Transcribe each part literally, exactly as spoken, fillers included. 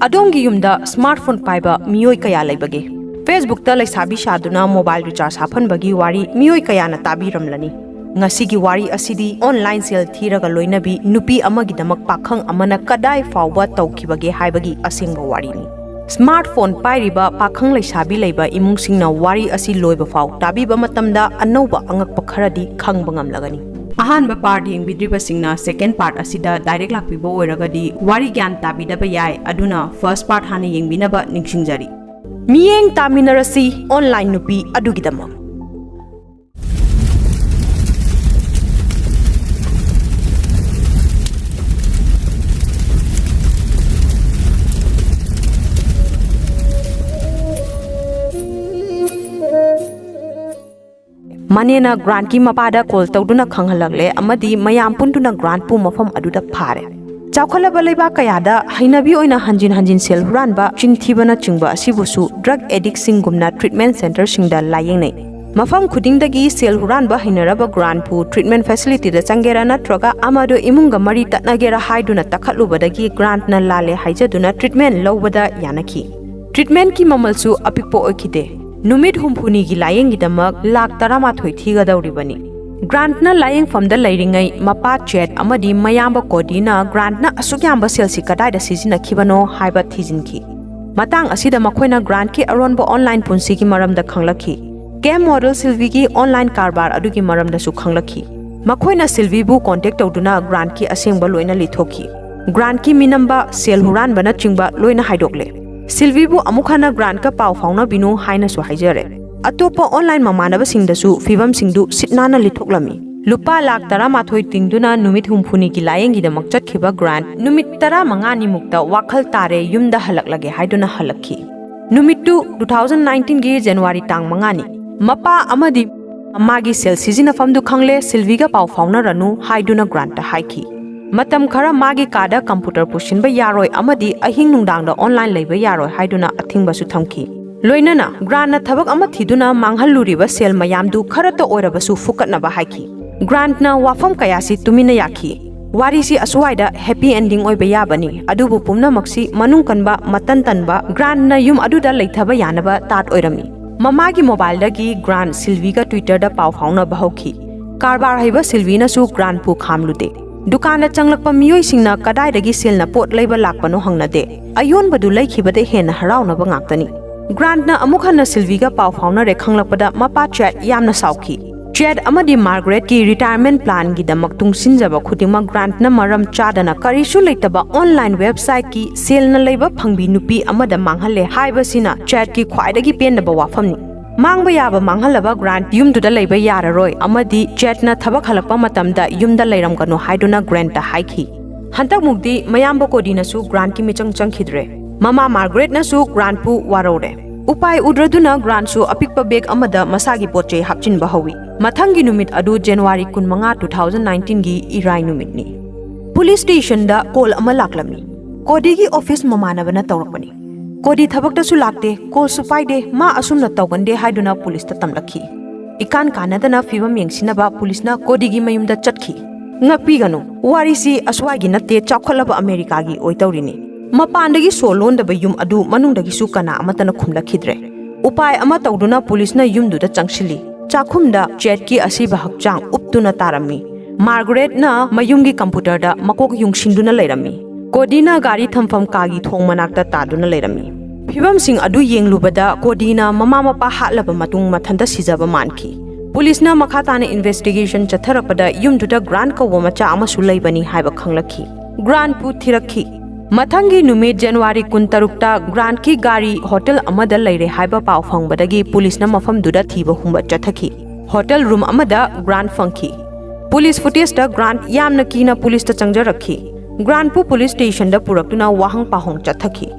ꯑꯗꯣꯝꯒꯤ ꯌꯨꯝꯗ smart phone ꯄꯥꯏꯕ ꯃꯤꯑꯣꯏ ꯀꯌꯥ ꯂꯩꯕꯒꯦ? ꯐꯦꯁꯕꯨꯛꯇ ꯂꯩꯁꯥꯕꯤ ꯁꯥꯗꯨꯅ ꯃꯣꯕꯥꯏꯜ ꯔꯤꯆꯥꯔꯖ ꯍꯥꯞꯍꯟꯕꯒꯤ ꯋꯥꯔꯤ ꯃꯤꯑꯣꯏ ꯀꯌꯥꯅ ꯇꯥꯕꯤꯔꯝꯂꯅꯤ? ꯉꯁꯤꯒꯤ ꯋꯥꯔꯤ ꯑꯁꯤꯗꯤ ꯑꯣꯟꯂꯥꯏꯟ ꯁꯦꯜ ꯊꯤꯔꯒ ꯂꯣꯏꯅꯕꯤ ꯅꯨꯄꯤ ꯑꯃꯒꯤꯗꯃꯛ ꯄꯥꯈꯪ ꯑꯃꯅ ꯀꯗꯥꯏ ꯐꯥꯎꯕ ꯇꯧꯈꯤꯕꯒꯦ ꯍꯥꯏꯕꯒꯤ ꯑꯁꯦꯡꯕ ꯋꯥꯔꯤꯅꯤ꯫ ꯁ꯭ꯃꯥꯔꯠ ꯐꯣꯟ ꯄꯥꯏꯔꯤꯕ ꯄꯥꯈꯪ ꯂꯩꯁꯥꯕꯤ ꯂꯩꯕ ꯏꯃꯨꯡꯁꯤꯡꯅ ꯋꯥꯔꯤ ꯑꯁꯤ ꯂꯣꯏꯕ ꯐꯥꯎ ꯇꯥꯕꯤꯕ ꯃꯇꯝꯗ ꯑꯅꯧꯕ ꯑꯉꯛꯄ ꯈꯔꯗꯤ ꯈꯪꯕ ꯉꯝꯂꯒꯅꯤ꯫ ꯑꯍꯥꯟꯕ ꯄꯥꯔꯠ ꯌꯦꯡꯕꯤꯗ꯭ꯔꯤꯕꯁꯤꯡꯅ ꯁꯦꯀꯦꯟ ꯄꯥꯔꯠ ꯑꯁꯤꯗ ꯗꯥꯏꯔꯦꯛ ꯂꯥꯛꯄꯤꯕ ꯑꯣꯏꯔꯒꯗꯤ ꯋꯥꯔꯤ ꯒ꯭ꯌꯥꯟ ꯇꯥꯕꯤꯗꯕ ꯌꯥꯏ, ꯑꯗꯨꯅ ꯐꯥꯔꯁ ꯄꯥꯔꯠ ꯍꯥꯟꯅ ꯌꯦꯡꯕꯤꯅꯕ ꯅꯤꯡꯁꯤꯡꯖꯔꯤ꯫ ꯃꯤꯠꯌꯦꯡ ꯇꯥꯃꯤꯟꯅꯔꯁꯤ ꯑꯣꯟꯂꯥꯏꯟ ꯅꯨꯄꯤ ꯑꯗꯨꯒꯤꯗꯃꯛ꯫ ꯃꯅꯦꯅ ꯒ꯭ꯔꯥꯟꯠꯀꯤ ꯃꯄꯥꯗ ꯀꯣꯜ ꯇꯧꯗꯨꯅ ꯈꯪꯍꯜꯂꯛꯂꯦ ꯑꯃꯗꯤ ꯃꯌꯥꯝ ꯄꯨꯟꯗꯨꯅ ꯒ꯭ꯔꯥꯟꯠꯄꯨ ꯃꯐꯝ ꯑꯗꯨꯗ ꯐꯥꯔꯦ꯫ ꯆꯥꯎꯈꯠꯂꯕ ꯂꯩꯕꯥꯛ ꯀꯌꯥꯗ ꯍꯩꯅꯕꯤ ꯑꯣꯏꯅ ꯍꯟꯖꯤꯟ ꯍꯟꯖꯤꯟ ꯁꯦꯜ ꯍꯨꯔꯥꯟꯕ, ꯆꯤꯟ ꯊꯤꯕꯅꯆꯤꯡꯕ ꯑꯁꯤꯕꯨꯁꯨ ꯗ꯭ꯔꯒ ꯑꯦꯗꯤꯛꯁꯤꯡꯒꯨꯝꯅ ꯇ꯭ꯔꯤꯠꯃꯦꯟꯠ ꯁꯦꯟꯇꯔꯁꯤꯡꯗ ꯂꯥꯌꯦꯡꯅꯩ꯫ ꯃꯐꯝ ꯈꯨꯗꯤꯡꯗꯒꯤ ꯁꯦꯜ ꯍꯨꯔꯥꯟꯕ ꯍꯩꯅꯔꯕ ꯒ꯭ꯔꯥꯟꯠꯄꯨ ꯇ꯭ꯔꯤꯠꯃꯦꯟꯠ ꯐꯦꯁꯤꯂꯤꯇꯤꯗ ꯆꯪꯒꯦꯔꯥ ꯅꯠꯇ꯭ꯔꯒ ꯑꯃꯗꯨ ꯏꯃꯨꯡꯒ ꯃꯔꯤ ꯇꯠꯅꯒꯦꯔꯥ ꯍꯥꯏꯗꯨꯅ ꯇꯛꯈꯠꯂꯨꯕꯗꯒꯤ ꯒ꯭ꯔꯥꯟꯠꯅ ꯂꯥꯜꯂꯦ ꯍꯥꯏꯖꯗꯨꯅ ꯇ꯭ꯔꯤꯠꯃꯦꯟꯠ ꯂꯧꯕꯗ ꯌꯥꯅꯈꯤ꯫ ꯇ꯭ꯔꯤꯠꯃꯦꯟꯠꯀꯤ ꯃꯃꯜꯁꯨ ꯑꯄꯤꯛꯄ ꯑꯣꯏꯈꯤꯗꯦ꯫ ꯅꯨꯃꯤꯠ ꯍꯨꯝꯐꯨꯅꯤꯒꯤ ꯂꯥꯌꯦꯡꯒꯤꯗꯃꯛ ꯂꯥꯈ ꯇꯔꯥꯃꯥꯊꯣꯏ ꯊꯤꯒꯗꯧꯔꯤꯕꯅꯤ꯫ ꯒ꯭ꯔꯥꯟꯠꯅ ꯂꯥꯌꯦꯡꯐꯝꯗ ꯂꯩꯔꯤꯉꯩ ꯃꯄꯥ ꯆꯦꯠ ꯑꯃꯗꯤ ꯃꯌꯥꯝꯕ ꯀꯣꯗꯤꯅ ꯒ꯭ꯔꯥꯟꯠꯅ ꯑꯁꯨꯛ ꯌꯥꯝꯕ ꯁꯦꯜꯁꯤ ꯀꯗꯥꯏꯗ ꯁꯤꯖꯤꯟꯅꯈꯤꯕꯅꯣ ꯍꯥꯏꯕ ꯊꯤꯖꯤꯟꯈꯤ꯫ ꯃꯇꯥꯡ ꯑꯁꯤꯗ ꯃꯈꯣꯏꯅ ꯒ꯭ꯔꯥꯟꯠꯀꯤ ꯑꯔꯣꯟꯕ ꯑꯣꯟꯂꯥꯏꯟ ꯄꯨꯟꯁꯤꯒꯤ ꯃꯔꯝꯗ ꯈꯪꯂꯛꯈꯤ꯫ ꯀꯦꯝ ꯃꯣꯗꯦꯜ ꯁꯤꯜꯚꯤꯒꯤ ꯑꯣꯟꯂꯥꯏꯟ ꯀꯔꯕꯥꯔ ꯑꯗꯨꯒꯤ ꯃꯔꯝꯗꯁꯨ ꯈꯪꯂꯛꯈꯤ꯫ ꯃꯈꯣꯏꯅ ꯁꯤꯜꯚꯤꯕꯨ ꯀꯣꯟꯇꯦꯛ ꯇꯧꯗꯨꯅ ꯒ꯭ꯔꯥꯟꯠꯀꯤ ꯑꯁꯦꯡꯕ ꯂꯣꯏꯅ ꯂꯤꯊꯣꯛꯈꯤ꯫ ꯒ꯭ꯔꯥꯟꯠꯀꯤ ꯃꯤꯅꯝꯕ, ꯁꯦꯜ ꯍꯨꯔꯥꯟꯕꯅꯆꯤꯡꯕ ꯂꯣꯏꯅ ꯍꯥꯏꯗꯣꯛꯂꯦ꯫ ꯁꯤꯜꯚꯤꯕꯨ ꯑꯃꯨꯛ ꯍꯟꯅ ꯒ꯭ꯔꯥꯟꯠꯀ ꯄꯥꯎ ꯐꯥꯎꯅꯕꯤꯅꯨ ꯍꯥꯏꯅꯁꯨ ꯍꯥꯏꯖꯔꯦ꯫ ꯑꯇꯣꯞꯄ ꯑꯣꯟꯂꯥꯏꯟ ꯃꯃꯥꯟꯅꯕꯁꯤꯡꯗꯁꯨ ꯐꯤꯚꯝꯁꯤꯡꯗꯨ ꯁꯤꯠ ꯅꯥꯟꯅ ꯂꯤꯊꯣꯛꯂꯝꯃꯤ꯫ ꯂꯨꯄꯥ ꯂꯥꯈ ꯇꯔꯥꯃꯥꯊꯣꯏ ꯇꯤꯡꯗꯨꯅ ꯅꯨꯃꯤꯠ ꯍꯨꯝꯐꯨꯅꯤꯒꯤ ꯂꯥꯌꯦꯡꯒꯤꯗꯃꯛ ꯆꯠꯈꯤꯕ ꯒ꯭ꯔꯥꯟꯠ ꯅꯨꯃꯤꯠ ꯇꯔꯥꯃꯉꯥꯅꯤꯃꯨꯛꯇ ꯋꯥꯈꯜ ꯇꯥꯔꯦ, ꯌꯨꯝꯗ ꯍꯜꯂꯛꯂꯒꯦ ꯍꯥꯏꯗꯨꯅ ꯍꯜꯂꯛꯈꯤ꯫ ꯅꯨꯃꯤꯠꯇꯨ ꯇꯨ ꯊꯥꯎꯖꯟ ꯅꯥꯏꯟꯇꯤꯟꯒꯤ ꯖꯅꯋꯥꯔꯤ ꯇꯥꯡ ꯃꯉꯥꯅꯤ꯫ ꯃꯄꯥ ꯑꯃꯗꯤ ꯃꯥꯒꯤ ꯁꯦꯜ ꯁꯤꯖꯤꯟꯅꯐꯝꯗꯨ ꯈꯪꯂꯦ, ꯁꯤꯜꯚꯤꯒ ꯄꯥꯎ ꯐꯥꯎꯅꯔꯅꯨ ꯍꯥꯏꯗꯨꯅ ꯒ꯭ꯔꯥꯟꯠꯇ ꯍꯥꯏꯈꯤ꯫ ꯃꯇꯝ ꯈꯔ ꯃꯥꯒꯤ ꯀꯥꯗ ꯀꯝꯄ꯭ꯌꯨꯇꯔ ꯄꯨꯁꯤꯟꯕ ꯌꯥꯔꯣꯏ ꯑꯃꯗꯤ ꯑꯍꯤꯡ ꯅꯨꯡꯗꯥꯡꯗ ꯑꯣꯟꯂꯥꯏꯟ ꯂꯩꯕ ꯌꯥꯔꯣꯏ ꯍꯥꯏꯗꯨꯅ ꯑꯊꯤꯡꯕꯁꯨ ꯊꯝꯈꯤ꯫ ꯂꯣꯏꯅꯅ ꯒ꯭ꯔꯥꯟꯠꯅ ꯊꯕꯛ ꯑꯃ ꯊꯤꯗꯨꯅ ꯃꯥꯡꯍꯜꯂꯨꯔꯤꯕ ꯁꯦꯜ ꯃꯌꯥꯝꯗꯨ ꯈꯔꯇ ꯑꯣꯏꯔꯕꯁꯨ ꯐꯨꯀꯠꯅꯕ ꯍꯥꯏꯈꯤ꯫ ꯒ꯭ꯔꯥꯟꯠꯅ ꯋꯥꯐꯝ ꯀꯌꯥꯁꯤ ꯇꯨꯃꯤꯟꯅ ꯌꯥꯈꯤ꯫ ꯋꯥꯔꯤꯁꯤ ꯑꯁꯨꯋꯥꯏꯗ happy ending ꯑꯣꯏꯕ ꯌꯥꯕꯅꯤ, ꯑꯗꯨꯕꯨ ꯄꯨꯝꯅꯃꯛꯁꯤ ꯃꯅꯨꯡ ꯀꯟꯕ, ꯃꯇꯟ ꯇꯟꯕ ꯒ꯭ꯔꯥꯟꯠꯅ ꯌꯨꯝ ꯑꯗꯨꯗ ꯂꯩꯊꯕ ꯌꯥꯅꯕ ꯇꯥꯠ ꯑꯣꯏꯔꯝꯃꯤ꯫ ꯃꯃꯥꯒꯤ ꯃꯣꯕꯥꯏꯜꯗꯒꯤ ꯒ꯭ꯔꯥꯟꯠ ꯁꯤꯜꯚꯤꯒ Twitter ꯗ ꯄꯥꯎ ꯐꯥꯎꯅꯕ ꯍꯧꯈꯤ꯫ ꯀꯔꯕꯥꯔ ꯍꯩꯕ ꯁꯤꯜꯚꯤꯅꯁꯨ ꯒ꯭ꯔꯥꯟꯠꯄꯨ ꯈꯥꯝꯂꯨꯗꯦ꯫ ꯗꯨꯀꯥꯟꯗ ꯆꯪꯂꯛꯄ ꯃꯤꯑꯣꯏꯁꯤꯡꯅ ꯀꯗꯥꯏꯗꯒꯤ ꯁꯦꯜꯅ ꯄꯣꯠ ꯂꯩꯕ ꯂꯥꯛꯄꯅꯣ ꯍꯪꯅꯗꯦ꯫ ꯑꯌꯣꯟꯕꯗꯨ ꯂꯩꯈꯤꯕꯗ ꯍꯦꯟꯅ ꯍꯔꯥꯎꯅꯕ ꯉꯥꯛꯇꯅꯤ꯫ ꯒ꯭ꯔꯥꯟꯠꯅ ꯑꯃꯨꯛ ꯍꯟꯅ ꯁꯤꯜꯚꯤꯒ ꯄꯥꯎ ꯐꯥꯎꯅꯔꯦ ꯈꯪꯂꯛꯄꯗ ꯃꯄꯥ ꯆꯦꯠ ꯌꯥꯝꯅ ꯁꯥꯎꯈꯤ꯫ ꯆꯦꯠ ꯑꯃꯗꯤ ꯃꯥꯔꯒꯔꯦꯠꯀꯤ retirement plan ꯒꯤꯗꯃꯛ ꯇꯨꯡꯁꯤꯟꯖꯕ ꯈꯨꯗꯤꯡꯃꯛ ꯒ꯭ꯔꯥꯟꯠꯅ ꯃꯔꯝ ꯆꯥꯗꯅ ꯀꯔꯤꯁꯨ ꯂꯩꯇꯕ online website ꯀꯤ ꯁꯦꯜꯅ ꯂꯩꯕ ꯐꯪꯕꯤ ꯅꯨꯄꯤ ꯑꯃꯗ ꯃꯥꯡꯍꯜꯂꯦ ꯍꯥꯏꯕꯁꯤꯅ ꯆꯦꯠꯀꯤ ꯈ꯭ꯋꯥꯏꯗꯒꯤ ꯄꯦꯟꯗꯕ ꯋꯥꯐꯝꯅꯤ꯫ ꯃꯥꯡꯕ ꯌꯥꯕ ꯃꯥꯡꯍꯜꯂꯕ ꯒ꯭ꯔꯥꯟꯠ ꯌꯨꯝꯗꯨꯗ ꯂꯩꯕ ꯌꯥꯔꯔꯣꯏ ꯑꯃꯗꯤ ꯆꯦꯠꯅ ꯊꯕꯛ ꯍꯜꯂꯛꯄ ꯃꯇꯝꯗ ꯌꯨꯝꯗ ꯂꯩꯔꯝꯒꯅꯨ ꯍꯥꯏꯗꯨꯅ ꯒ꯭ꯔꯥꯟꯠꯇ ꯍꯥꯏꯈꯤ꯫ ꯍꯟꯗꯛꯃꯨꯛꯇꯤ ꯃꯌꯥꯝꯕ ꯀꯣꯗꯤꯅꯁꯨ ꯒ꯭ꯔꯥꯟꯠꯀꯤ ꯃꯤꯆꯪ ꯆꯪꯈꯤꯗ꯭ꯔꯦ꯫ ꯃꯃꯥ ꯃꯥꯔꯒꯔꯦꯠꯅꯁꯨ ꯒ꯭ꯔꯥꯟꯠꯄꯨ ꯋꯥꯔꯧꯔꯦ꯫ ꯎꯄꯥꯏ ꯎꯗ꯭ꯔꯗꯨꯅ ꯒ꯭ꯔꯥꯟꯠꯁꯨ ꯑꯄꯤꯛꯄ ꯕꯦꯒ ꯑꯃꯗ ꯃꯁꯥꯒꯤ ꯄꯣꯠ ꯆꯩ ꯍꯥꯞꯆꯤꯟꯕ ꯍꯧꯏ꯫ ꯃꯊꯪꯒꯤ ꯅꯨꯃꯤꯠ ꯑꯗꯨ January ꯀꯨꯟꯃꯉꯥ, two thousand nineteen ꯒꯤ ꯏꯔꯥꯏ ꯅꯨꯃꯤꯠꯅꯤ꯫ ꯄꯨꯂꯤꯁ ꯁ꯭ꯇꯦꯁꯟꯗ ꯀꯣꯜ ꯑꯃ ꯂꯥꯛꯂꯝꯃꯤ꯫ ꯀꯣꯗꯤꯒꯤ ꯑꯣꯐꯤꯁ ꯃꯃꯥꯟꯅꯕꯅ ꯇꯧꯔꯛꯄꯅꯤ꯫ ꯀꯣꯗꯤ ꯊꯕꯛꯇꯁꯨ ꯂꯥꯛꯇꯦ, ꯀꯣꯜꯁꯨ ꯄꯥꯏꯗꯦ, ꯃꯥ ꯑꯁꯨꯝꯅ ꯇꯧꯒꯟꯗꯦ ꯍꯥꯏꯗꯨꯅ ꯄꯨꯂꯤꯁꯇ ꯇꯝꯂꯛꯈꯤ꯫ ꯏꯀꯥꯟ ꯀꯥꯟꯅꯗꯅ ꯐꯤꯕꯝ ꯌꯦꯡꯁꯤꯟꯅꯕ ꯄꯨꯂꯤꯁꯅ ꯀꯣꯗꯤꯒꯤ ꯃꯌꯨꯝꯗ ꯆꯠꯈꯤ꯫ ꯉꯛꯄꯤꯒꯅꯨ, ꯋꯥꯔꯤꯁꯤ ꯑꯁ꯭ꯋꯥꯏꯒꯤ ꯅꯠꯇꯦ, ꯆꯥꯎꯈꯠꯂꯕ ꯑꯃꯦꯔꯤꯀꯥꯒꯤ ꯑꯣꯏꯇꯧꯔꯤꯅꯤ꯫ ꯃꯄꯥꯟꯗꯒꯤ ꯁꯣ ꯂꯣꯟꯗꯕ ꯌꯨꯝ ꯑꯗꯨ ꯃꯅꯨꯡꯗꯒꯤꯁꯨ ꯀꯅꯥ ꯑꯃꯠꯇꯅ ꯈꯨꯝꯂꯛꯈꯤꯗ꯭ꯔꯦ꯫ ꯎꯄꯥꯏ ꯑꯃ ꯇꯧꯗꯨꯅ ꯄꯨꯂꯤꯁꯅ ꯌꯨꯝꯗꯨꯗ ꯆꯪꯁꯤꯜꯂꯤ꯫ ꯆꯥꯛꯈꯨꯝꯗ ꯆꯦꯠꯀꯤ ꯑꯁꯤꯕ ꯍꯛꯆꯥꯡ ꯎꯞꯇꯨꯅ ꯇꯥꯔꯝꯃꯤ꯫ ꯃꯥꯔꯒꯔꯦꯠꯅ ꯃꯌꯨꯝꯒꯤ ꯀꯝꯄ꯭ꯌꯨꯇꯔꯗ ꯃꯀꯣꯛ ꯌꯨꯡꯁꯤꯟꯗꯨꯅ ꯂꯩꯔꯝꯃꯤ꯫ ꯀꯣꯗꯤꯅ ꯒꯥꯔꯤ ꯊꯝꯐꯝ ꯀꯥꯒꯤ ꯊꯣꯡ ꯃꯅꯥꯛꯇ ꯇꯥꯗꯨꯅ ꯂꯩꯔꯝꯃꯤ꯫ ꯐꯤꯕꯝꯁꯤꯡ ꯑꯗꯨ ꯌꯦꯡꯂꯨꯕꯗ ꯀꯣꯗꯤꯅ ꯃꯃꯥ ꯃꯄꯥ ꯍꯥꯠꯂꯕ ꯃꯇꯨꯡ ꯃꯊꯟꯇ ꯁꯤꯖꯕ ꯃꯥꯟꯈꯤ꯫ ꯄꯨꯂꯤꯁꯅ ꯃꯈꯥ ꯇꯥꯅ ꯏꯟꯚꯦꯁꯇꯤꯒꯦꯁꯟ ꯆꯠꯊꯔꯛꯄꯗ ꯌꯨꯝꯗꯨꯗ ꯒ꯭ꯔꯥꯟꯠ ꯀꯧꯕ ꯃꯆꯥ ꯑꯃꯁꯨ ꯂꯩꯕꯅꯤ ꯍꯥꯏꯕ ꯈꯪꯂꯛꯈꯤ꯫ ꯒ꯭ꯔꯥꯟꯠꯄꯨ ꯊꯤꯔꯛꯈꯤ꯫ ꯃꯊꯪꯒꯤ ꯅꯨꯃꯤꯠ January ꯀꯨꯟꯇꯔꯨꯛꯇ ꯒ꯭ꯔꯥꯟꯠꯀꯤ ꯒꯥꯔꯤ ꯍꯣꯇꯦꯜ ꯑꯃꯗ ꯂꯩꯔꯦ ꯍꯥꯏꯕ ꯄꯥꯎ ꯐꯪꯕꯗꯒꯤ ꯄꯨꯂꯤꯁꯅ ꯃꯐꯝꯗꯨꯗ ꯊꯤꯕ ꯍꯨꯝꯕ ꯆꯠꯊꯈꯤ꯫ ꯍꯣꯇꯦꯜ ꯔꯨꯝ ꯑꯃꯗ ꯒ꯭ꯔꯥꯟꯠ ꯐꯪꯈꯤ꯫ ꯄꯨꯂꯤꯁ ꯐꯨꯇꯦꯖꯇ ꯒ꯭ꯔꯥꯟꯠ ꯌꯥꯝꯅ ꯀꯤꯅ ꯄꯨꯂꯤꯁꯇ ꯆꯪꯖꯔꯛꯈꯤ꯫ ꯒ꯭ꯔꯥꯟꯠꯄꯨ ꯄꯨꯂꯤꯁ ꯁ꯭ꯇꯦꯁꯟꯗ ꯄꯨꯔꯛꯇꯨꯅ ꯋꯥꯍꯪ ꯄꯥꯎꯍꯪ ꯆꯠꯊꯈꯤ꯫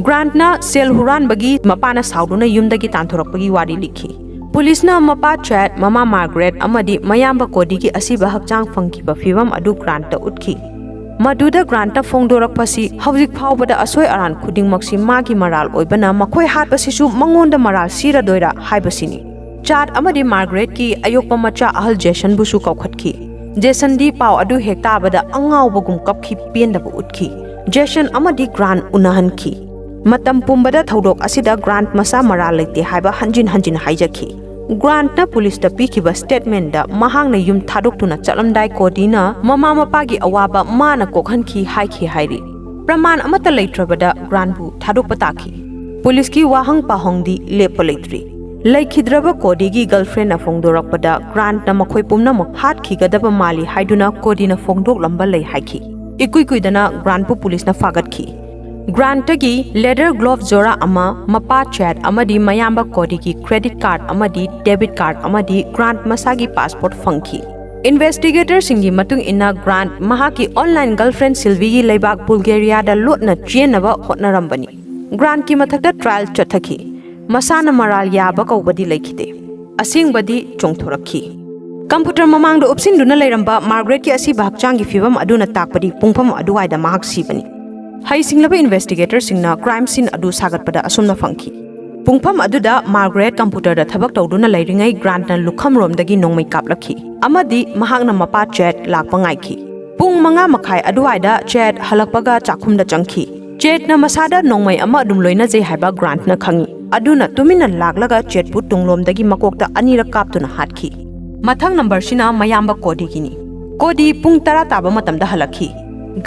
ꯒ꯭ꯔꯥꯟꯠꯅ ꯁꯦꯜ ꯍꯨꯔꯥꯟꯕꯒꯤ ꯃꯄꯥꯅ ꯁꯥꯎꯗꯨꯅ ꯌꯨꯝꯗꯒꯤ ꯇꯥꯟꯊꯣꯔꯛꯄꯒꯤ ꯋꯥꯔꯤ ꯂꯤꯈꯤ꯫ ꯄꯨꯂꯤꯁꯅ ꯃꯄꯥ ꯆꯦꯠ, ꯃꯃꯥ ꯃꯥꯔꯒꯔꯦꯠ ꯑꯃꯗꯤ ꯃꯌꯥꯝꯕ ꯀꯣꯗꯤꯒꯤ ꯑꯁꯤꯕ ꯍꯛꯆꯥꯡ ꯐꯪꯈꯤꯕ ꯐꯤꯕꯝ ꯑꯗꯨ ꯒ꯭ꯔꯥꯟꯠꯇ ꯎꯠꯈꯤ꯫ ꯃꯗꯨꯗ ꯒ꯭ꯔꯥꯟꯠꯇ ꯐꯣꯡꯗꯣꯔꯛꯄꯁꯤ ꯍꯧꯖꯤꯛ ꯐꯥꯎꯕꯗ ꯑꯁꯣꯏ ꯑꯔꯥꯟ ꯈꯨꯗꯤꯡꯃꯛꯁꯤ ꯃꯥꯒꯤ ꯃꯔꯥꯜ ꯑꯣꯏꯕꯅ ꯃꯈꯣꯏ ꯍꯥꯠꯄꯁꯤꯁꯨ ꯃꯉꯣꯟꯗ ꯃꯔꯥꯜ ꯁꯤꯔꯗꯣꯏꯔꯥ ꯍꯥꯏꯕꯁꯤꯅꯤ꯫ ꯆꯦꯠ ꯑꯃꯗꯤ ꯃꯥꯔꯒꯔꯦꯠꯀꯤ ꯑꯌꯣꯛꯄ ꯃꯆꯥ ꯑꯍꯜ ꯖꯦꯁꯟꯕꯨꯁꯨ ꯀꯧꯈꯠꯈꯤ꯫ ꯖꯦꯁꯟꯗꯤ ꯄꯥꯎ ꯑꯗꯨ ꯍꯦꯛ ꯇꯥꯕꯗ ꯑꯉꯥꯎꯕꯒꯨꯝ ꯀꯞꯈꯤ, ꯄꯦꯟꯗꯕ ꯎꯠꯈꯤ꯫ ꯖꯦꯁꯟ ꯑꯃꯗꯤ ꯒ꯭ꯔꯥꯟꯠ ꯎꯅꯍꯟꯈꯤ꯫ ꯃꯇꯝ ꯄꯨꯝꯕꯗ ꯊꯧꯗꯣꯛ ꯑꯁꯤꯗ ꯒ꯭ꯔꯥꯟꯠ ꯃꯁꯥ ꯃꯔꯥꯜ ꯂꯩꯇꯦ ꯍꯥꯏꯕ ꯍꯟꯖꯤꯟ ꯍꯟꯖꯤꯟ ꯍꯥꯏꯖꯈꯤ꯫ ꯒ꯭ꯔꯥꯟꯠꯅ ꯄꯨꯂꯤꯁꯇ ꯄꯤꯈꯤꯕ ꯁ꯭ꯇꯦꯠꯃꯦꯟꯗ ꯃꯍꯥꯛꯅ ꯌꯨꯝ ꯊꯥꯗꯣꯛꯇꯨꯅ ꯆꯠꯂꯝꯗꯥꯏ ꯀꯣꯗꯤꯅ ꯃꯃꯥ ꯃꯄꯥꯒꯤ ꯑꯋꯥꯕ ꯃꯥꯅ ꯀꯣꯛꯍꯟꯈꯤ ꯍꯥꯏꯈꯤ ꯍꯥꯏꯔꯤ꯫ ꯄ꯭ꯔꯃꯥꯟ ꯑꯃꯠꯇ ꯂꯩꯇ꯭ꯔꯕꯗ ꯒ꯭ꯔꯥꯟꯠꯕꯨ ꯊꯥꯗꯣꯛꯄ ꯇꯥꯈꯤ꯫ ꯄꯨꯂꯤꯁꯀꯤ ꯋꯥꯍꯪ ꯄꯥꯎꯍꯪꯗꯤ ꯂꯦꯞꯄ ꯂꯩꯇ꯭ꯔꯤ꯫ ꯂꯩꯈꯤꯗ꯭ꯔꯕ ꯀꯣꯗꯤꯒꯤ ꯒꯔꯜꯐ꯭ꯔꯦꯟꯅ ꯐꯣꯡꯗꯣꯔꯛꯄꯗ ꯒ꯭ꯔꯥꯟꯠꯅ ꯃꯈꯣꯏ ꯄꯨꯝꯅꯃꯛ ꯍꯥꯠꯈꯤꯒꯗꯕ ꯃꯥꯜꯂꯤ ꯍꯥꯏꯗꯨꯅ ꯀꯣꯗꯤꯅ ꯐꯣꯡꯗꯣꯛꯂꯝꯕ ꯂꯩ ꯍꯥꯏꯈꯤ꯫ ꯏꯀꯨꯏ ꯀꯨꯏꯗꯅ ꯒ꯭ꯔꯥꯟꯠꯄꯨ ꯄꯨꯂꯤꯁꯅ ꯐꯥꯒꯠꯈꯤ꯫ ꯒ꯭ꯔꯥꯟꯠꯇꯒꯤ ꯂꯦꯗꯔ ꯒ꯭ꯂꯣꯚ ꯖꯣꯔꯥ ꯑꯃ, ꯃꯄꯥ ꯆꯦꯠ ꯑꯃꯗꯤ ꯃꯌꯥꯝꯕ ꯀꯣꯗꯤꯒꯤ ꯀ꯭ꯔꯦꯗꯤꯠ ꯀꯥꯔꯗ ꯑꯃꯗꯤ ꯗꯦꯕꯤꯠ ꯀꯥꯔꯗ ꯑꯃꯗꯤ ꯒ꯭ꯔꯥꯟꯠ ꯃꯁꯥꯒꯤ ꯄꯥꯁꯄꯣꯔꯠ ꯐꯪꯈꯤ꯫ ꯏꯟꯚꯦꯁꯇꯤꯒꯦꯇꯔꯁꯤꯡꯒꯤ ꯃꯇꯨꯡ ꯏꯟꯅ ꯒ꯭ꯔꯥꯟꯠ ꯃꯍꯥꯛꯀꯤ ꯑꯣꯟꯂꯥꯏꯟ ꯒꯔꯜꯐ꯭ꯔꯦꯟ ꯁꯤꯜꯚꯤꯒꯤ ꯂꯩꯕꯥꯛ ꯕꯨꯜꯒꯦꯔꯤꯌꯥꯗ ꯂꯣꯠꯅ ꯆꯦꯟꯅꯕ ꯍꯣꯠꯅꯔꯝꯕꯅꯤ꯫ ꯒ꯭ꯔꯥꯟꯠꯀꯤ ꯃꯊꯛꯇ ꯇ꯭ꯔꯥꯏꯜ ꯆꯠꯊꯈꯤ꯫ ꯃꯁꯥꯅ ꯃꯔꯥꯜ ꯌꯥꯕ ꯀꯧꯕꯗꯤ ꯂꯩꯈꯤꯗꯦ꯫ ꯑꯁꯦꯡꯕꯗꯤ ꯆꯣꯡꯊꯣꯔꯛꯈꯤ꯫ ꯀꯝꯄ꯭ꯌꯨꯇꯔ ꯃꯃꯥꯡꯗ ꯎꯞꯁꯤꯟꯗꯨꯅ ꯂꯩꯔꯝꯕ ꯃꯥꯔꯒꯔꯦꯠꯀꯤ ꯑꯁꯤꯕ ꯍꯛꯆꯥꯡꯒꯤ ꯐꯤꯕꯝ ꯑꯗꯨꯅ ꯇꯥꯛꯄꯗꯤ ꯄꯨꯡꯐꯝ ꯑꯗꯨꯋꯥꯏꯗ ꯃꯍꯥꯛ ꯁꯤꯕꯅꯤ꯫ ꯍꯩꯁꯤꯡꯂꯕ ꯏꯟꯚꯦꯁꯇꯤꯒꯦꯇꯔꯁꯤꯡꯅ ꯀ꯭ꯔꯥꯏꯝ ꯁꯤꯟ ꯑꯗꯨ ꯁꯥꯒꯠꯄꯗ ꯑꯁꯨꯝꯅ ꯐꯪꯈꯤ꯫ ꯄꯨꯡꯐꯝ ꯑꯗꯨꯗ ꯃꯥꯔꯒꯔꯦꯠ ꯀꯝꯄ꯭ꯌꯨꯇꯔꯗ ꯊꯕꯛ ꯇꯧꯗꯨꯅ ꯂꯩꯔꯤꯉꯩ ꯒ꯭ꯔꯥꯟꯠꯅ ꯂꯨꯈꯝꯔꯣꯝꯗꯒꯤ ꯅꯣꯡꯃꯩ ꯀꯥꯞꯂꯛꯈꯤ ꯑꯃꯗꯤ ꯃꯍꯥꯛꯅ ꯃꯄꯥ ꯆꯦꯠ ꯂꯥꯛꯄ ꯉꯥꯏꯈꯤ꯫ ꯄꯨꯡ ꯃꯉꯥ ꯃꯈꯥꯏ ꯑꯗꯨꯋꯥꯏꯗ ꯆꯦꯠ ꯍꯜꯂꯛꯄꯒ ꯆꯥꯛꯈꯨꯝꯗ ꯆꯪꯈꯤ꯫ ꯆꯦꯠꯅ ꯃꯁꯥꯗ ꯅꯣꯡꯃꯩ ꯑꯃ ꯑꯗꯨꯝ ꯂꯣꯏꯅꯖꯩ ꯍꯥꯏꯕ ꯒ꯭ꯔꯥꯟꯠꯅ ꯈꯪꯏ꯫ ꯑꯗꯨꯅ ꯇꯨꯃꯤꯟꯅ ꯂꯥꯛꯂꯒ ꯆꯦꯠꯄꯨ ꯇꯨꯡꯂꯣꯝꯗꯒꯤ ꯃꯀꯣꯛꯇ ꯑꯅꯤꯔꯛ ꯀꯥꯞꯇꯨꯅ ꯍꯥꯠꯈꯤ꯫ ꯃꯊꯪ ꯅꯝꯕꯔꯁꯤꯅ ꯃꯌꯥꯝꯕ ꯀꯣꯗꯤꯒꯤꯅꯤ꯫ ꯀꯣꯗꯤ ꯄꯨꯡ ꯇꯔꯥ ꯇꯥꯕ ꯃꯇꯝꯗ ꯍꯜꯂꯛꯈꯤ꯫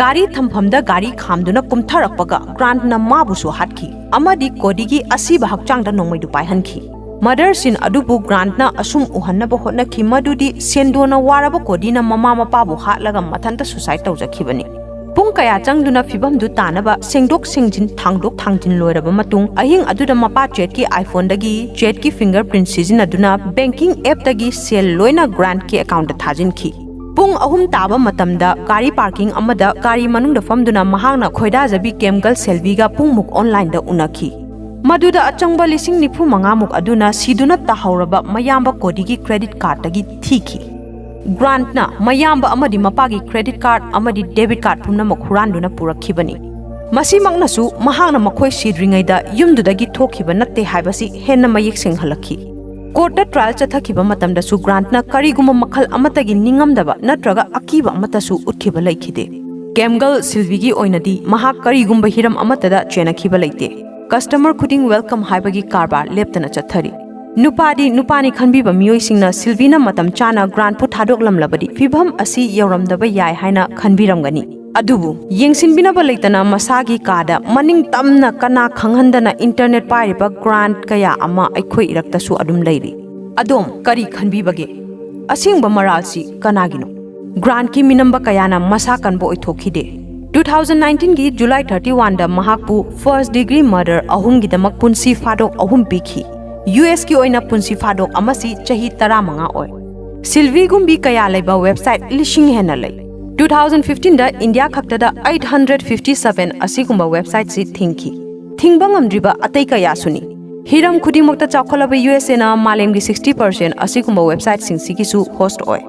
ꯒꯥꯔꯤ ꯊꯝꯐꯝꯗ ꯒꯥꯔꯤ ꯈꯥꯝꯗꯨꯅ ꯀꯨꯝꯊꯔꯛꯄꯒ ꯒ꯭ꯔꯥꯟꯠꯅ ꯃꯥꯕꯨꯁꯨ ꯍꯥꯠꯈꯤ ꯑꯃꯗꯤ ꯀꯣꯗꯤꯒꯤ ꯑꯁꯤꯕ ꯍꯛꯆꯥꯡꯗ ꯅꯣꯡꯃꯩꯗꯨ ꯄꯥꯏꯍꯟꯈꯤ꯫ ꯃꯔꯗꯔ ꯁꯤꯟ ꯑꯗꯨꯕꯨ ꯒ꯭ꯔꯥꯟꯠꯅ ꯑꯁꯨꯝ ꯎꯍꯟꯅꯕ ꯍꯣꯠꯅꯈꯤ ꯃꯗꯨꯗꯤ ꯁꯦꯟꯗꯣꯟꯅ ꯋꯥꯔꯕ ꯀꯣꯗꯤꯅ ꯃꯃꯥ ꯃꯄꯥꯕꯨ ꯍꯥꯠꯂꯒ ꯃꯊꯟꯇ ꯁꯨꯁꯥꯏꯗ ꯇꯧꯖꯈꯤꯕꯅꯤ꯫ ꯄꯨꯡ ꯀꯌꯥ ꯆꯪꯗꯨꯅ ꯐꯤꯕꯝꯗꯨ ꯇꯥꯅꯕ ꯁꯦꯡꯗꯣꯛ ꯁꯦꯡꯖꯤꯟ, ꯊꯥꯡꯗꯣꯛ ꯊꯥꯡꯖꯤꯟ ꯂꯣꯏꯔꯕ ꯃꯇꯨꯡ, ꯑꯍꯤꯡ ꯑꯗꯨꯗ ꯃꯄꯥ ꯆꯦꯠꯀꯤ ꯑꯥꯏꯐꯣꯟꯗꯒꯤ ꯆꯦꯠꯀꯤ ꯐꯤꯡꯒꯔ ꯄ꯭ꯔꯤꯟꯠ ꯁꯤꯖꯤꯟꯅꯗꯨꯅ ꯕꯦꯡꯀꯤꯡ ꯑꯦꯞꯇꯒꯤ ꯁꯦꯜ ꯂꯣꯏꯅ ꯒ꯭ꯔꯥꯟꯠꯀꯤ ꯑꯦꯀꯥꯎꯟꯠꯇ ꯊꯥꯖꯤꯟꯈꯤ꯫ ꯄꯨꯡ ꯑꯍꯨꯝ ꯇꯥꯕ ꯃꯇꯝꯗ ꯒꯥꯔꯤ ꯄꯥꯔꯀꯤꯡ ꯑꯃꯗ ꯒꯥꯔꯤ ꯃꯅꯨꯡꯗ ꯐꯝꯗꯨꯅ ꯃꯍꯥꯛꯅ ꯈꯣꯏꯗꯥꯖꯕꯤ ꯀꯦꯝꯒꯜ ꯁꯦꯜꯚꯤꯒ ꯄꯨꯡꯃꯨꯛ ꯑꯣꯟꯂꯥꯏꯟꯗ ꯎꯅꯈꯤ꯫ ꯃꯗꯨꯗ ꯑꯆꯪꯕ ꯂꯤꯁꯤꯡ ꯅꯤꯐꯨ ꯃꯉꯥꯃꯨꯛ ꯑꯗꯨꯅ ꯁꯤꯗꯨꯅ ꯇꯥꯍꯧꯔꯕ ꯃꯌꯥꯝꯕ ꯀꯣꯗꯤꯒꯤ ꯀ꯭ꯔꯦꯗꯤꯠ ꯀꯥꯔꯗꯇꯒꯤ ꯊꯤꯈꯤ꯫ ꯒ꯭ꯔꯥꯟꯠꯅ ꯃꯌꯥꯝꯕ ꯑꯃꯗꯤ ꯃꯄꯥꯒꯤ ꯀ꯭ꯔꯦꯗꯤꯠ ꯀꯥꯔꯗ ꯑꯃꯗꯤ ꯗꯦꯕꯤꯠ ꯀꯥꯔꯗ ꯄꯨꯝꯅꯃꯛ ꯍꯨꯔꯥꯟꯗꯨꯅ ꯄꯨꯔꯛꯈꯤꯕꯅꯤ꯫ ꯃꯁꯤꯃꯛꯅꯁꯨ ꯃꯍꯥꯛꯅ ꯃꯈꯣꯏ ꯁꯤꯗ꯭ꯔꯤꯉꯩꯗ ꯌꯨꯝꯗꯨꯗꯒꯤ ꯊꯣꯛꯈꯤꯕ ꯅꯠꯇꯦ ꯍꯥꯏꯕꯁꯤ ꯍꯦꯟꯅ ꯃꯌꯦꯛ ꯁꯦꯡꯍꯜꯂꯛꯈꯤ꯫ ꯀꯣꯔꯠꯇ ꯇ꯭ꯔꯥꯏꯜ ꯆꯠꯊꯈꯤꯕ ꯃꯇꯝꯗꯁꯨ ꯒ꯭ꯔꯥꯟꯠꯅ ꯀꯔꯤꯒꯨꯝꯕ ꯃꯈꯜ ꯑꯃꯠꯇꯒꯤ ꯅꯤꯡꯉꯝꯗꯕ ꯅꯠꯇ꯭ꯔꯒ ꯑꯀꯤꯕ ꯑꯃꯠꯇꯁꯨ ꯎꯠꯈꯤꯕ ꯂꯩꯈꯤꯗꯦ꯫ ꯀꯦꯝꯒꯜ ꯁꯤꯜꯚꯤꯒꯤ ꯑꯣꯏꯅꯗꯤ ꯃꯍꯥꯛ ꯀꯔꯤꯒꯨꯝꯕ ꯍꯤꯔꯝ ꯑꯃꯠꯇꯗ ꯆꯦꯟꯅꯈꯤꯕ ꯂꯩꯇꯦ꯫ ꯀꯁꯇꯃꯔ ꯈꯨꯗꯤꯡ ꯋꯦꯜꯀꯝ ꯍꯥꯏꯕꯒꯤ ꯀꯔꯕꯥꯔ ꯂꯦꯞꯇꯅ ꯆꯠꯊꯔꯤ꯫ ꯅꯨꯄꯥꯗꯤ ꯅꯨꯄꯥꯅꯤ ꯈꯟꯕꯤꯕ ꯃꯤꯑꯣꯏꯁꯤꯡꯅ ꯁꯤꯜꯚꯤꯅ ꯃꯇꯝ ꯆꯥꯅ ꯒ꯭ꯔꯥꯟꯠꯄꯨ ꯊꯥꯗꯣꯛꯂꯝꯂꯕꯗꯤ ꯐꯤꯚꯝ ꯑꯁꯤ ꯌꯧꯔꯝꯗꯕ ꯌꯥꯏ ꯍꯥꯏꯅ ꯈꯟꯕꯤꯔꯝꯒꯅꯤ꯫ ꯑꯗꯨꯕꯨ ꯌꯦꯡꯁꯤꯟꯕꯤꯅꯕ ꯂꯩꯇꯅ ꯃꯁꯥꯒꯤ ꯀꯥꯗ ꯃꯅꯤꯡ ꯇꯝꯅ ꯀꯅꯥ ꯈꯪꯍꯟꯗꯅ ꯏꯟꯇꯔꯅꯦꯠ ꯄꯥꯏꯔꯤꯕ ꯒ꯭ꯔꯥꯟꯠ ꯀꯌꯥ ꯑꯃ ꯑꯩꯈꯣꯏ ꯏꯔꯛꯇꯁꯨ ꯑꯗꯨꯝ ꯂꯩꯔꯤ꯫ ꯑꯗꯣꯝ ꯀꯔꯤ ꯈꯟꯕꯤꯕꯒꯦ? ꯑꯁꯦꯡꯕ ꯃꯔꯥꯜꯁꯤ ꯀꯅꯥꯒꯤꯅꯣ? ꯒ꯭ꯔꯥꯟꯠꯀꯤ ꯃꯤꯅꯝꯕ ꯀꯌꯥꯅ ꯃꯁꯥ ꯀꯟꯕ ꯑꯣꯏꯊꯣꯛꯈꯤꯗꯦ꯫ Two thousand nineteenꯒꯤ July thirty-oneꯗ ꯃꯍꯥꯛꯄꯨ first degree murder ꯑꯍꯨꯝꯒꯤꯗꯃꯛ ꯄꯨꯟꯁꯤ ꯐꯥꯗꯣꯛ ꯑꯍꯨꯝ ꯄꯤꯈꯤ꯫ USꯀꯤ ꯑꯣꯏꯅ ꯄꯨꯟꯁꯤ ꯐꯥꯗꯣꯛ ꯑꯃꯁꯤ ꯆꯍꯤ ꯇꯔꯥꯃꯉꯥ ꯑꯣꯏ꯫ ꯁꯤꯜꯚꯤꯒꯨꯝꯕꯤ ꯀꯌꯥ ꯂꯩꯕ ꯋꯦꯕꯁꯥꯏꯠ ꯂꯤꯁꯤꯡ ꯍꯦꯟꯅ ꯂꯩ꯫ Two thousand fifteenꯗ ꯏꯟꯗꯤꯌꯥ ꯈꯛꯇꯗ eight hundred fifty seven ꯑꯁꯤꯒꯨꯝꯕ ꯋꯦꯕꯁꯥꯏꯠꯁꯤ ꯊꯤꯡꯈꯤ꯫ ꯊꯤꯡꯕ ꯉꯝꯗ꯭ꯔꯤꯕ ꯑꯇꯩ ꯀꯌꯥꯁꯨꯅꯤ꯫ ꯍꯤꯔꯝ ꯈꯨꯗꯤꯡꯃꯛꯇ ꯆꯥꯎꯈꯠꯂꯕ USAꯅ ꯃꯥꯂꯦꯝꯒꯤ sixty percent ꯑꯁꯤꯒꯨꯝꯕ ꯋꯦꯕꯁꯥꯏꯠꯁꯤꯡꯁꯤꯒꯤꯁꯨ ꯍꯣꯁ꯭ꯠ ꯑꯣꯏ꯫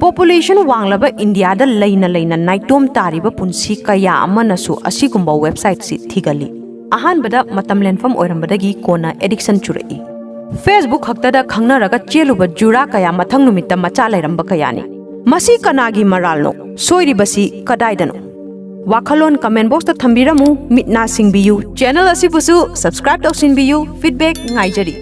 ꯄꯣꯄꯨꯂꯦꯁꯟ ꯋꯥꯡꯂꯕ ꯏꯟꯗꯤꯌꯥꯗ ꯂꯩꯅ ꯂꯩꯅ ꯅꯥꯏꯇꯣꯝ ꯇꯥꯔꯤꯕ ꯄꯨꯟꯁꯤ ꯀꯌꯥ ꯑꯃꯅꯁꯨ ꯑꯁꯤꯒꯨꯝꯕ ꯋꯦꯕꯁꯥꯏꯠꯁꯤ ꯊꯤꯒꯜꯂꯤ꯫ ꯑꯍꯥꯟꯕꯗ ꯃꯇꯝ ꯂꯦꯟꯐꯝ ꯑꯣꯏꯔꯝꯕꯗꯒꯤ ꯀꯣꯟꯅ ꯑꯦꯗꯤꯛꯁꯟ ꯆꯨꯔꯛꯏ꯫ Facebook ꯈꯛꯇꯗ ꯈꯪꯅꯔꯒ ꯆꯦꯜꯂꯨꯕ ꯖꯨꯔꯥ ꯀꯌꯥ ꯃꯊꯪ ꯅꯨꯃꯤꯠꯇ ꯃꯆꯥ ꯂꯩꯔꯝꯕ ꯀꯌꯥꯅꯤ꯫ ꯃꯁꯤ ꯀꯅꯥꯒꯤ ꯃꯔꯥꯜꯅꯣ? ꯁꯣꯏꯔꯤꯕꯁꯤ ꯀꯗꯥꯏꯗꯅꯣ? ꯋꯥꯈꯜꯂꯣꯟ ꯀꯃꯦꯟ ꯕꯣꯛꯁꯇ ꯊꯝꯕꯤꯔꯝꯃꯨ꯫ ꯃꯤꯠ ꯅꯥ ꯁꯤꯡꯕꯤꯌꯨ꯫ ꯆꯦꯅꯦꯜ ꯑꯁꯤꯕꯨꯁꯨ ꯁꯕꯁꯀ꯭ꯔꯥꯏꯕ ꯇꯧꯁꯤꯟꯕꯤꯌꯨ꯫ ꯐꯤꯗꯕꯦꯛ ꯉꯥꯏꯖꯔꯤ꯫